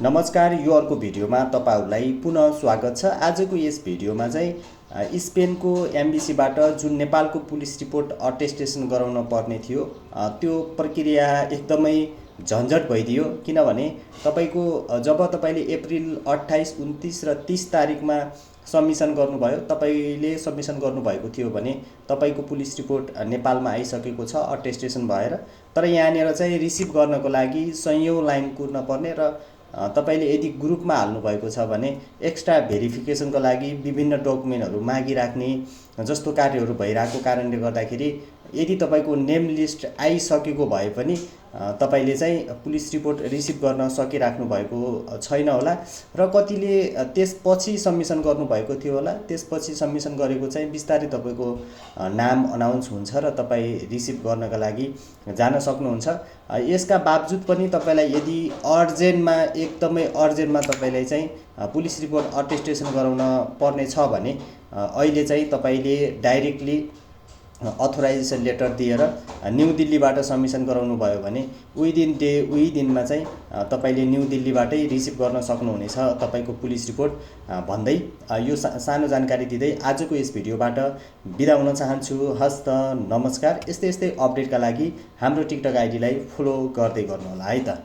नमस्कार, यो अर्को भिडियोमा तपाईहरुलाई पुनः स्वागत छ। आजको यस भिडियोमा चाहिँ स्पेनको एम्बेसीबाट जुन नेपालको पुलिस रिपोर्ट अटेस्टेसन गराउन पर्ने थियो त्यो प्रक्रिया एकदमै झन्झट भइदियो। किनभने जब तपाईले अप्रिल 28, 29 र 30 तारिखमा सबमिसन गर्नुभयो, तपाईले सबमिसन गर्नुभएको थियो भने तपाईको पुलिस रिपोर्ट नेपालमा आइसकेको छ अटेस्टेसन भएर। तर यहाँनेर चाहिँ रिसिभ गर्नको लागि सयौं लाइन कुर्न पर्ने र तपाईले यदि ग्रुपमा हाल्नु भएको छ भने एक्स्ट्रा भेरिफिकेसनको लागि विभिन्न डकुमेन्टहरु मागिराख्ने जस्तो कार्यहरु भइरहेको कारणले गर्दाखेरि यदि तपाईको नेम लिस्ट आइसकेको भए पनि तपाईले चाहिँ पुलिस रिपोर्ट रिसिभ गर्न सकिराख्नु भएको छैन होला र कतिले त्यसपछि सबमिसन गर्नु भएको थियो होला। त्यसपछि सबमिसन गरेको चाहिँ बिस्तारै तपाईको नाम अनाउन्स हुन्छ र तपाई रिसिभ गर्नका लागि जान सक्नुहुन्छ। यसका बावजुद पनि तपाईलाई यदि अर्जेन्टमा एकदमै अर्जेन्टमा तपाईलाई चाहिँ पुलिस रिपोर्ट अटेस्टेसन गराउन पर्ने छ भने अहिले चाहिँ तपाईले डाइरेक्टली अथोराइजेसन लेटर दिएर न्यू दिल्लीबाट सबमिसन गराउनु भयो भने विदिन दिनमा चाहिँ तपाईले न्यू दिल्लीबाटै रिसिभ गर्न सक्नुहुनेछ तपाईको पुलिस रिपोर्ट भन्दै यो सानो जानकारी दिँदै आजको यस भिडियोबाट बिदा हुन चाहन्छु। हस्त नमस्कार। यस्तै अपडेटका लागि हाम्रो टिकटक आइडीलाई फलो गर्दै गर्नु होला है त।